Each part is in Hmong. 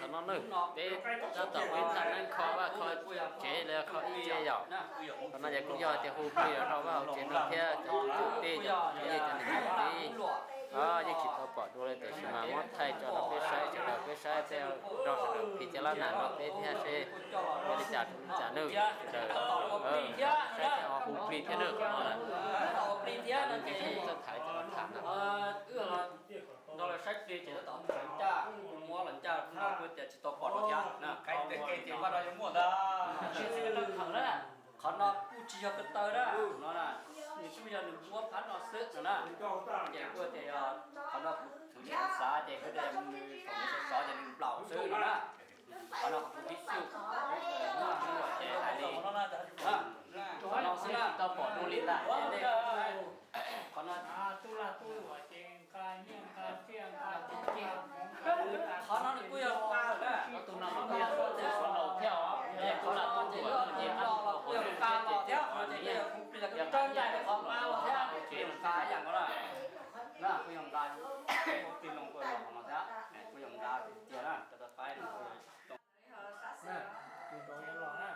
No nawb, peb tab tom ua ib thaj neeb kho vaj kho tsev los kho ib ce yom. Qhov no ces kuj yog tias hu plig los rau vaj hauv tsev no thiab cov kwv tij cov phooj ywg cov niam cov txiv, yeej tsis tau pom dua li tiam sis mas muab thaij tso rau peb saib sawv daws, peb saib tej nrog sawv daws phim caj lab nag no peb thiab seb ua li cas rau li cas nawb sawv daws. Saib tej ho hu plig thiab nawb qhov no lawm. Txawj thaiv cov no tham na. Nrog lawv saib plig ces tab tom muab los ncaj, muab los ncaj no kuj tias tsis tau pom no thiab. Qhov no kuj tsis yog ko taw na, no na, nws kuj yog nws muab phab no xwb no na. Ces kuj tias yog qhov no kuv thwv xav ces kuj tias nws thaum nws sov sov ces nws nplaum xwb no na. Qhov no kuv ib xyuj, ces hais li, qhov no xwb na. Tau pom dua li ntawd. Qhov no, qhov no nws kuj yog nqa los na. Qhov no ces yog nqa los kuj yog nqa los thiab, qhov no ces kuj yog kuv plig los kuj tawg ncaim qhov nqa los thiab, kuj yog nqa ib yam nkaus na. Na kuj yog nqa, kuj plig los kuj yog qhov no thiab, kuj yog nqa tiag na, cov tau qaib no. Tus nraud yuav los na,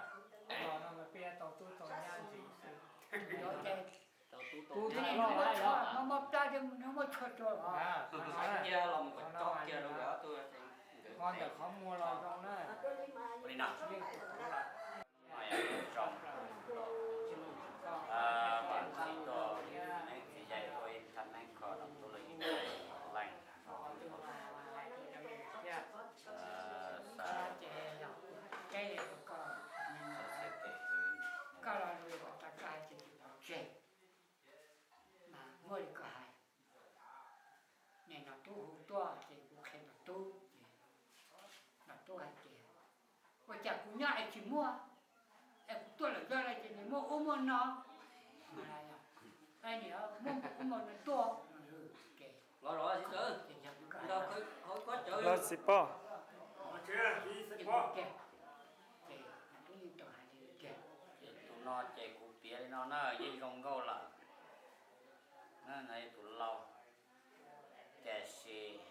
los no mas peb yuav tau tub tau nyab ntxiv xwb. Tus no los no muab plab, no muab tshuaj rau. Qhov ntawm qhov muag los zoo na. Li no. Txiv tuaj, neeb txiv yaig tuaj ib thaj neeb kho los tuaj los ib leeg. Xav, xav txhia tes hwv, koj los lus kom tau txais ces tsis tau tseg. Mas muaj li koj hais, nim no tub hu tuaj ces kuv qhia rau tub ces no tub hais tias, ua cas kuv nyob es tsis muaj, es kuv tuaj lawm zog lawm ces nws muaj ub muaj no, es nws muaj ub muaj no tuaj ces Lawv txiv poj. Ces tub yeej tau hais li tiag. Ces tus no ces kuv piav li no na yeej zoo nkauj lawm. Tus laus, tiam sis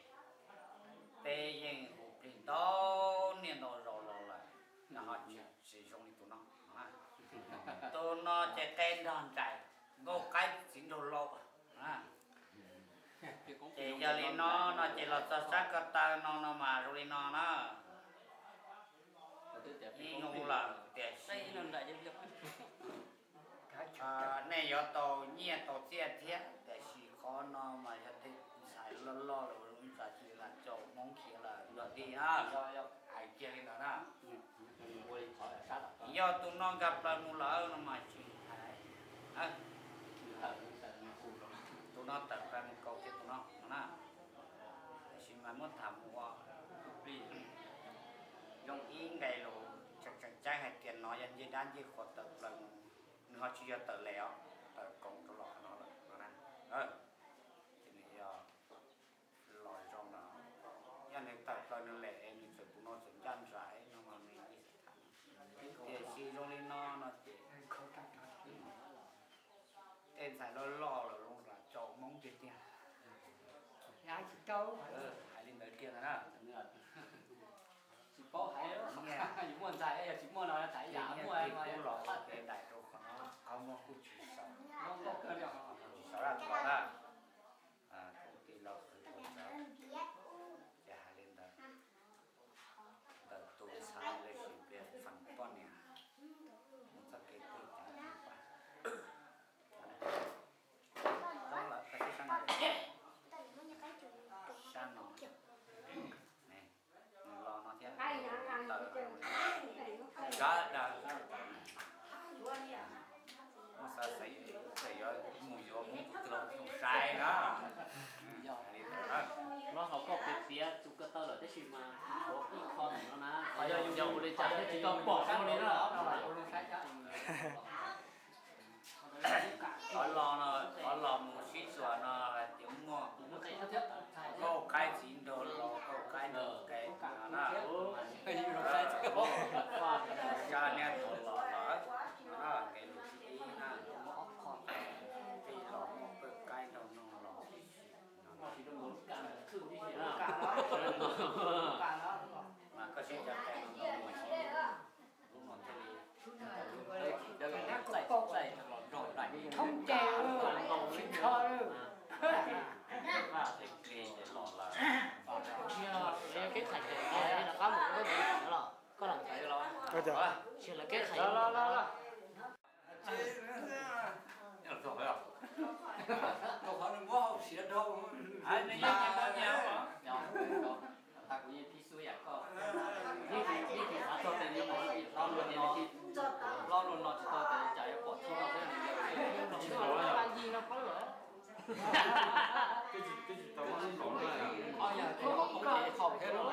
peb yeej hu plig ntau niaj ntau zaus los lawm, nws ho tsis zoo li tus no. Tus no ces qe nrog nraim, nkauj qaib txiv nraug laus. Ces yog li no no ces los txog sab ko taw no no mas zoo li no na. Ib zoo lawm tiam sis nej yuav tau nyiaj tau txiaj thiab, tiam sis qhov no mas yog tej ntxhais loj loj los zoo ib tsam sis lam caum Hmoob khiav lawm yog li na. Hais kiag li ntawd na. Yog tus no nkag plaws mus lawm no mas tsis hais. Tus no tawm plaws mus kaus kiag tus no no na. Tiam sis mas muab tham mus ua plig, zoo ib nqes lus tseem tseem ceeb hais tias no yog ncej dab ncej qhuas tawm plaws mus, nws ho tsis yog tawm lem os, tawm koov rau los qhov no lawm no na. Ces nws yog los zoo no, yog nws tawm plaws nws lem es nws txawm tus no txawm ncaj nraim no mas nws tiam sis zoo li no no ces tej ntxhais loj loj los zoo lam caum Hmoob tiag tiag. Hais li ntawd tiag ntag na. Tsis paub hais, yus muaj ntxhais yog tsis muaj no, txhais yam muaj kub los ua kev daim rau qhov no, qhov muag kuj tsis xaus, tsis xaus dab tsi na. Kuv tij laug qhwv tau ntawd, ces hais li ntawd. Ntawm tus ntxhais lawv sis pliag feem poj niam mus txoj kev twg ces paj. Lawv sib sab no, sab no, nws los no thiab, tawm nrad daws. Muab xav xav txawm yuav mus yuav Hmoob tus twg los kuj zoo sai na. Los hauv koj piav piav tus ko taw lawm tab sis mas tshuav ib qho ntawm no na, yog yus ua li cas thiaj tsis tau pom zoo li na. Qhov los no, qhov los mus sib txuas no hais tias muaj nkauj qaib txiv nraug laus, nkauj qaib nraug qe no na. Sab niab tuav los lawm no na, nqe lus thib ib na. Tij laug muaj nkauj qaib nraug noog los tib si no. Mas Tsis lawv kev qhais. Los los los los. Kuv yeej phib xub yam koj, yeej tsis xav txog tias yuav mus hlob luag no, tsis tau tias cas yuav pom txog no xwb. Twb tsis tau muab lub kaum na. Ob yam ces qhov thiab no.